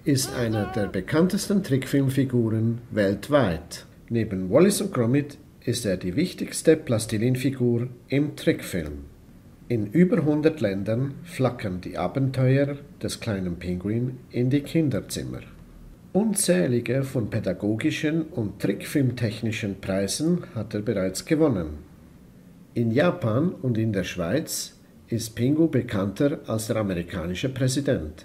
ist einer der bekanntesten Trickfilmfiguren weltweit. Neben Wallace und Gromit ist er die wichtigste Plastilinfigur im Trickfilm. In über 100 Ländern flackern die Abenteuer des kleinen Pinguin in die Kinderzimmer. Unzählige von pädagogischen und trickfilmtechnischen Preisen hat er bereits gewonnen. In Japan und in der Schweiz ist Pingu bekannter als der amerikanische Präsident.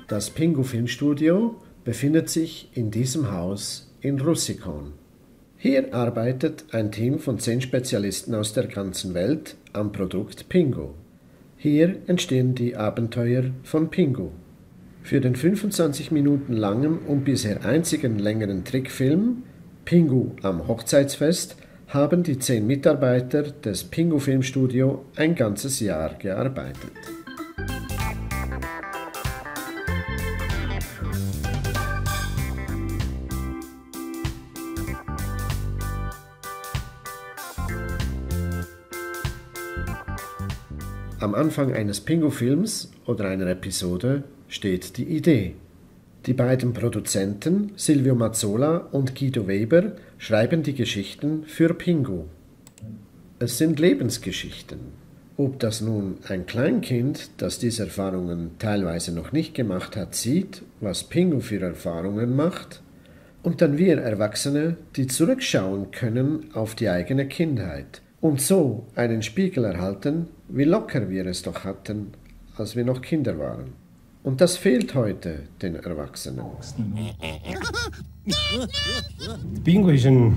Das Pingu Filmstudio befindet sich in diesem Haus in Russikon. Hier arbeitet ein Team von 10 Spezialisten aus der ganzen Welt am Produkt Pingu. Hier entstehen die Abenteuer von Pingu. Für den 25 Minuten langen und bisher einzigen längeren Trickfilm Pingu am Hochzeitsfest haben die 10 Mitarbeiter des Pingu Filmstudio ein ganzes Jahr gearbeitet. Am Anfang eines Pingu-Films oder einer Episode steht die Idee. Die beiden Produzenten Silvio Mazzola und Guido Weber schreiben die Geschichten für Pingu. Es sind Lebensgeschichten. Ob das nun ein Kleinkind, das diese Erfahrungen teilweise noch nicht gemacht hat, sieht, was Pingu für Erfahrungen macht, und dann wir Erwachsene, die zurückschauen können auf die eigene Kindheit und so einen Spiegel erhalten, wie locker wir es doch hatten, als wir noch Kinder waren. Und das fehlt heute den Erwachsenen. Pingu ist ein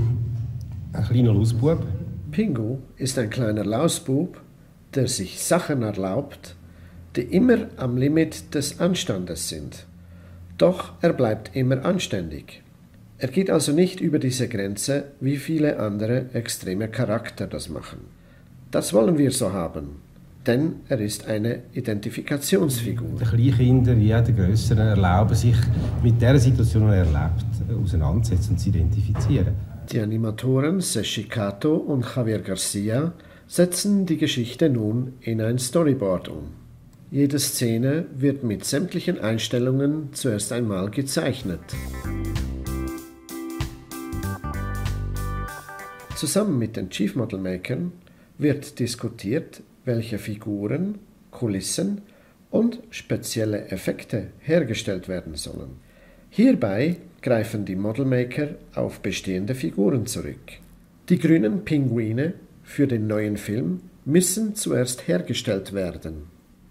kleiner Lausbub. Pingu ist ein kleiner Lausbub, der sich Sachen erlaubt, die immer am Limit des Anstandes sind. Doch er bleibt immer anständig. Er geht also nicht über diese Grenze, wie viele andere extreme Charakter das machen. Das wollen wir so haben. Denn er ist eine Identifikationsfigur. Die Kleinkinder wie auch die Grösseren erlauben sich mit der Situation, die er erlebt, auseinanderzusetzen und zu identifizieren. Die Animatoren Seshi Kato und Javier Garcia setzen die Geschichte nun in ein Storyboard um. Jede Szene wird mit sämtlichen Einstellungen zuerst einmal gezeichnet. Zusammen mit den Chief Model Makern wird diskutiert, welche Figuren, Kulissen und spezielle Effekte hergestellt werden sollen. Hierbei greifen die Modelmaker auf bestehende Figuren zurück. Die grünen Pinguine für den neuen Film müssen zuerst hergestellt werden.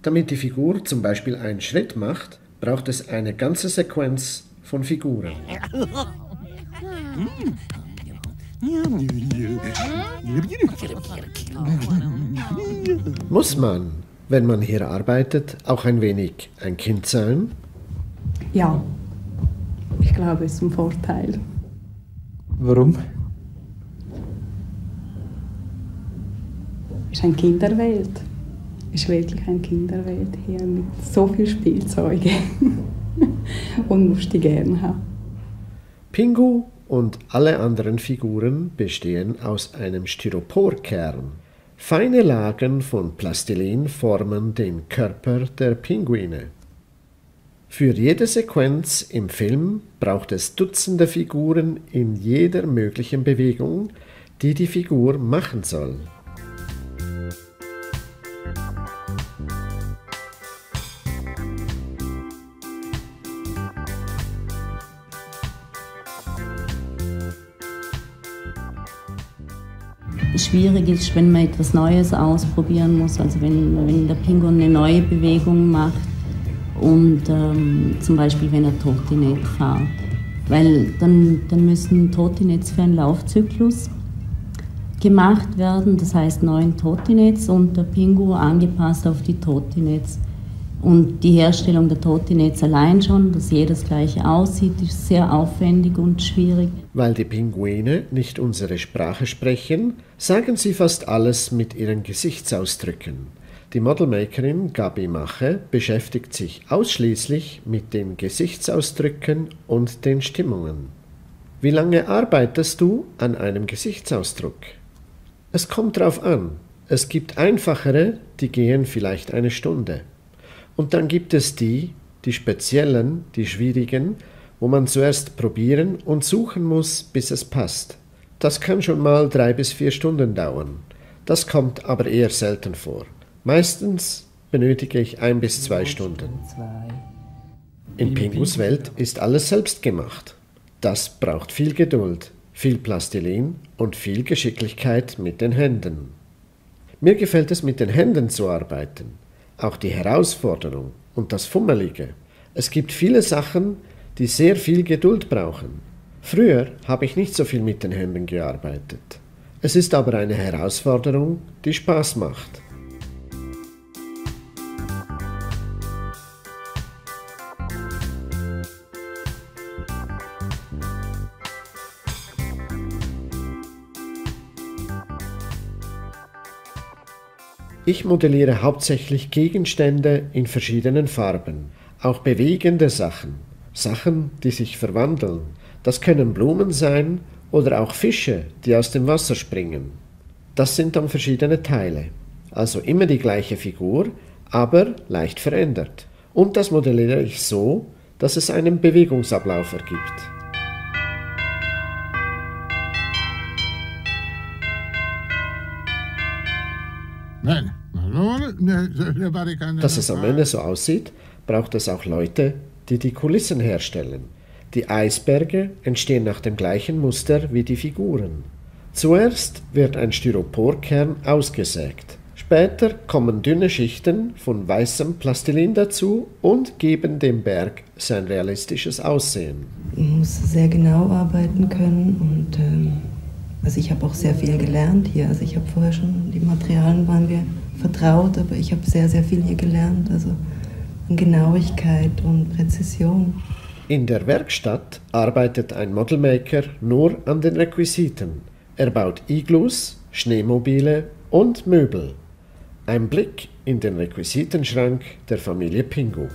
Damit die Figur zum Beispiel einen Schritt macht, braucht es eine ganze Sequenz von Figuren. Muss man, wenn man hier arbeitet, auch ein wenig ein Kind sein? Ja, ich glaube, es ist ein Vorteil. Warum? Es ist eine Kinderwelt. Es ist wirklich eine Kinderwelt hier mit so viel Spielzeugen. Und musst die gerne haben. Pingu und alle anderen Figuren bestehen aus einem Styroporkern. Feine Lagen von Plastilin formen den Körper der Pinguine. Für jede Sequenz im Film braucht es Dutzende Figuren in jeder möglichen Bewegung, die die Figur machen soll. Schwierig ist, wenn man etwas Neues ausprobieren muss, also wenn der Pingu eine neue Bewegung macht und zum Beispiel wenn er Trotinett fährt. Weil dann müssen Trotinetts für einen Laufzyklus gemacht werden, das heißt 9 Trotinetts und der Pingu angepasst auf die Trotinetts. Und die Herstellung der Trotinetts allein schon, dass jedes gleich aussieht, ist sehr aufwendig und schwierig. Weil die Pinguine nicht unsere Sprache sprechen, sagen sie fast alles mit ihren Gesichtsausdrücken. Die Modelmakerin Gabi Mache beschäftigt sich ausschließlich mit den Gesichtsausdrücken und den Stimmungen. Wie lange arbeitest du an einem Gesichtsausdruck? Es kommt drauf an. Es gibt einfachere, die gehen vielleicht eine Stunde. Und dann gibt es die speziellen, die schwierigen, wo man zuerst probieren und suchen muss, bis es passt. Das kann schon mal 3 bis 4 Stunden dauern. Das kommt aber eher selten vor. Meistens benötige ich 1 bis 2 Stunden. In Pingus Welt ist alles selbst gemacht. Das braucht viel Geduld, viel Plastilin und viel Geschicklichkeit mit den Händen. Mir gefällt es, mit den Händen zu arbeiten. Auch die Herausforderung und das Fummelige. Es gibt viele Sachen, die sehr viel Geduld brauchen. Früher habe ich nicht so viel mit den Händen gearbeitet. Es ist aber eine Herausforderung, die Spaß macht. Ich modelliere hauptsächlich Gegenstände in verschiedenen Farben, auch bewegende Sachen, Sachen, die sich verwandeln. Das können Blumen sein oder auch Fische, die aus dem Wasser springen. Das sind dann verschiedene Teile, also immer die gleiche Figur, aber leicht verändert. Und das modelliere ich so, dass es einen Bewegungsablauf ergibt. Dass es am Ende so aussieht, braucht es auch Leute, die die Kulissen herstellen. Die Eisberge entstehen nach dem gleichen Muster wie die Figuren. Zuerst wird ein Styroporkern ausgesägt. Später kommen dünne Schichten von weißem Plastilin dazu und geben dem Berg sein realistisches Aussehen. Man muss sehr genau arbeiten können und also ich habe auch sehr viel gelernt hier. Also ich habe vorher schon, die Materialien waren mir vertraut, aber ich habe sehr, sehr viel hier gelernt. Also an Genauigkeit und Präzision. In der Werkstatt arbeitet ein Modelmaker nur an den Requisiten. Er baut Iglus, Schneemobile und Möbel. Ein Blick in den Requisitenschrank der Familie Pingu.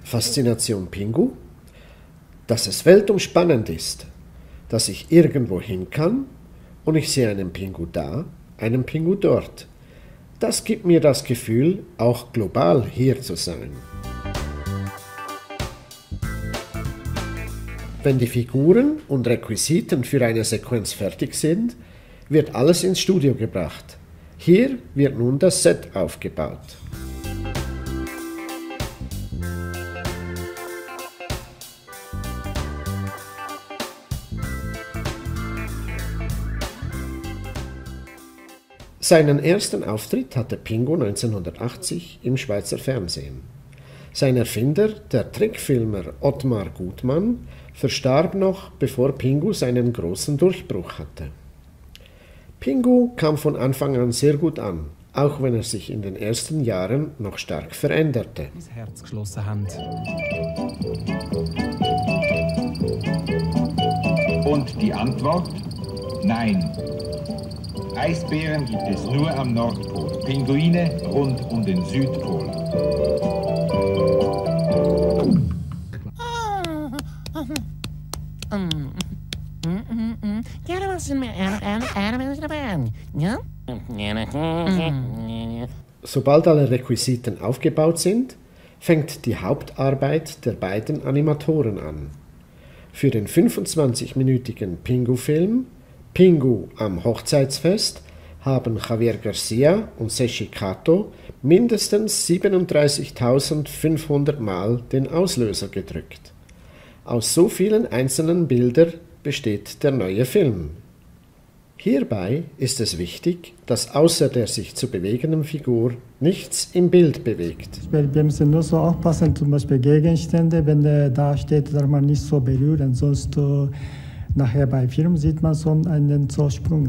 Faszination Pingu? Dass es weltumspannend ist, dass ich irgendwo hin kann und ich sehe einen Pingu da, einen Pingu dort. Das gibt mir das Gefühl, auch global hier zu sein. Wenn die Figuren und Requisiten für eine Sequenz fertig sind, wird alles ins Studio gebracht. Hier wird nun das Set aufgebaut. Seinen ersten Auftritt hatte Pingu 1980 im Schweizer Fernsehen. Sein Erfinder, der Trickfilmer Ottmar Gutmann, verstarb noch, bevor Pingu seinen großen Durchbruch hatte. Pingu kam von Anfang an sehr gut an, auch wenn er sich in den ersten Jahren noch stark veränderte. Das Herz geschlossen haben. Und die Antwort? Nein. Eisbären gibt es nur am Nordpol, Pinguine rund um den Südpol. Sobald alle Requisiten aufgebaut sind, fängt die Hauptarbeit der beiden Animatoren an. Für den 25-minütigen Pingu-Film Pingu am Hochzeitsfest haben Javier Garcia und Seiji Kato mindestens 37.500 Mal den Auslöser gedrückt. Aus so vielen einzelnen Bildern besteht der neue Film. Hierbei ist es wichtig, dass außer der sich zu bewegenden Figur nichts im Bild bewegt. Wir müssen nur so aufpassen, zum Beispiel Gegenstände, wenn der da steht, darf man nicht so berühren, sonst nachher bei Film sieht man so einen Zusprung.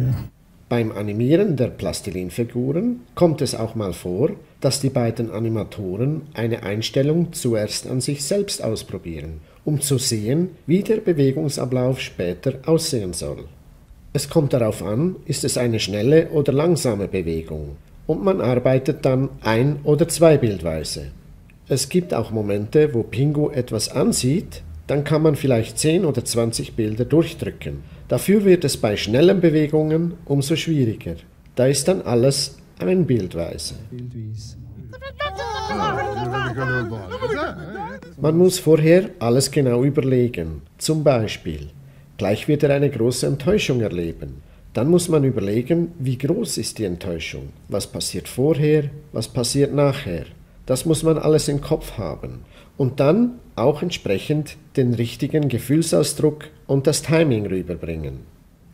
Beim Animieren der Plastilinfiguren kommt es auch mal vor, dass die beiden Animatoren eine Einstellung zuerst an sich selbst ausprobieren, um zu sehen, wie der Bewegungsablauf später aussehen soll. Es kommt darauf an, ist es eine schnelle oder langsame Bewegung und man arbeitet dann ein- oder zweibildweise. Es gibt auch Momente, wo Pingu etwas ansieht, dann kann man vielleicht 10 oder 20 Bilder durchdrücken. Dafür wird es bei schnellen Bewegungen umso schwieriger. Da ist dann alles einbildweise. Man muss vorher alles genau überlegen. Zum Beispiel, gleich wird er eine große Enttäuschung erleben. Dann muss man überlegen, wie groß ist die Enttäuschung? Was passiert vorher? Was passiert nachher? Das muss man alles im Kopf haben. Und dann auch entsprechend den richtigen Gefühlsausdruck und das Timing rüberbringen.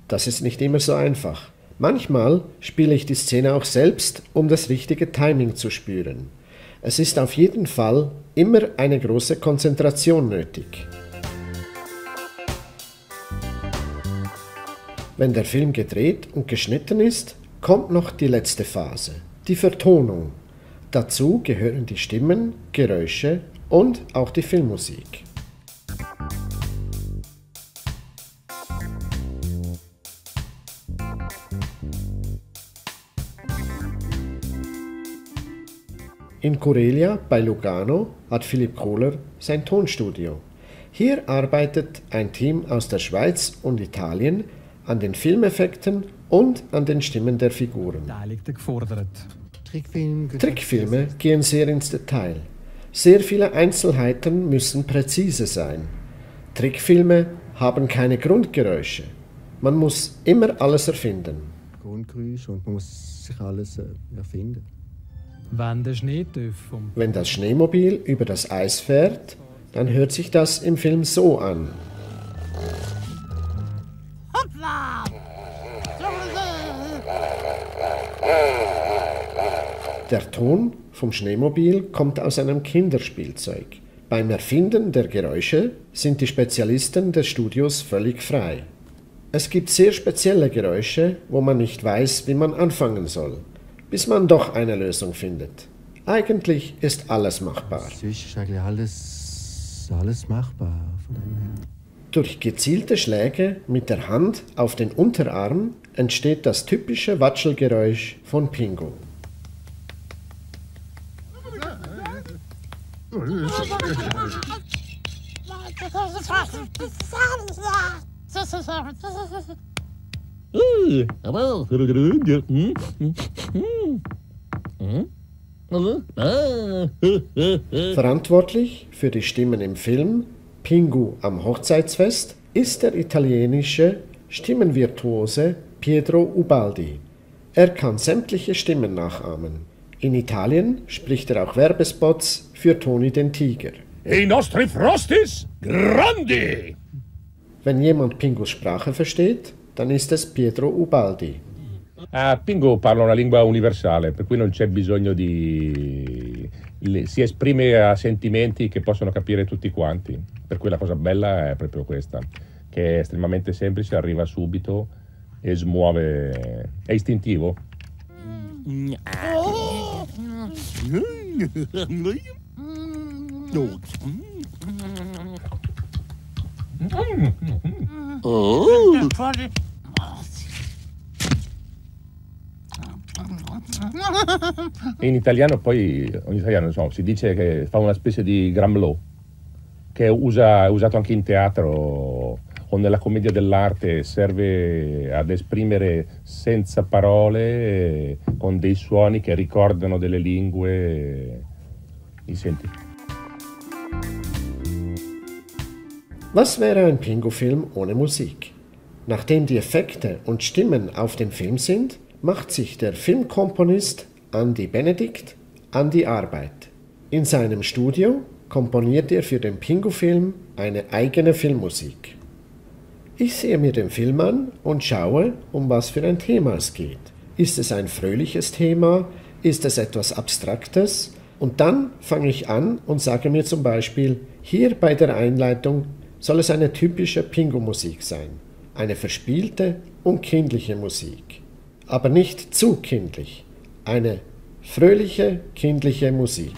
Das ist nicht immer so einfach. Manchmal spiele ich die Szene auch selbst, um das richtige Timing zu spüren. Es ist auf jeden Fall immer eine große Konzentration nötig. Wenn der Film gedreht und geschnitten ist, kommt noch die letzte Phase, die Vertonung. Dazu gehören die Stimmen, Geräusche und auch die Filmmusik. In Corelia bei Lugano hat Philipp Kohler sein Tonstudio. Hier arbeitet ein Team aus der Schweiz und Italien an den Filmeffekten und an den Stimmen der Figuren. Trickfilme gehen sehr ins Detail. Sehr viele Einzelheiten müssen präzise sein. Trickfilme haben keine Grundgeräusche. Man muss immer alles erfinden. Grundgeräusche und man muss sich alles erfinden. Wenn das Schneemobil über das Eis fährt, dann hört sich das im Film so an. Der Ton vom Schneemobil kommt aus einem Kinderspielzeug. Beim Erfinden der Geräusche sind die Spezialisten des Studios völlig frei. Es gibt sehr spezielle Geräusche, wo man nicht weiß, wie man anfangen soll, bis man doch eine Lösung findet. Eigentlich ist alles machbar. Sonst ist eigentlich alles machbar. Durch gezielte Schläge mit der Hand auf den Unterarm entsteht das typische Watschelgeräusch von Pingu. Verantwortlich für die Stimmen im Film Pingu am Hochzeitsfest ist der italienische Stimmenvirtuose Pietro Ubaldi. Er kann sämtliche Stimmen nachahmen. In Italien spricht er auch Werbespots für Toni den Tiger. I nostri Frostis grandi! Wenn jemand Pingus Sprache versteht, dann ist es Pietro Ubaldi. Pingu parla una lingua universale, per cui non c'è bisogno si esprime a sentimenti che possono capire tutti quanti. Per cui la cosa bella è proprio questa, che è estremamente semplice, arriva subito e smuove. È istintivo. In italiano poi, in italiano insomma, si dice che fa una specie di Gramlò, che è usato anche in teatro o nella commedia dell'arte, serve ad esprimere senza parole, con dei suoni che ricordano delle lingue. Li senti? Was wäre ein Pingu-Film ohne Musik? Nachdem die Effekte und Stimmen auf dem Film sind, macht sich der Filmkomponist Andi Benedikt an die Arbeit. In seinem Studio komponiert er für den Pingu-Film eine eigene Filmmusik. Ich sehe mir den Film an und schaue, um was für ein Thema es geht. Ist es ein fröhliches Thema? Ist es etwas Abstraktes? Und dann fange ich an und sage mir zum Beispiel, hier bei der Einleitung soll es eine typische Pingu-Musik sein. Eine verspielte und kindliche Musik. Aber nicht zu kindlich. Eine fröhliche, kindliche Musik.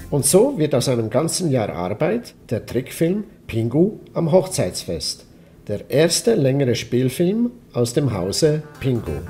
Und so wird aus einem ganzen Jahr Arbeit der Trickfilm Pingu am Hochzeitsfest. Der erste längere Spielfilm aus dem Hause Pingo.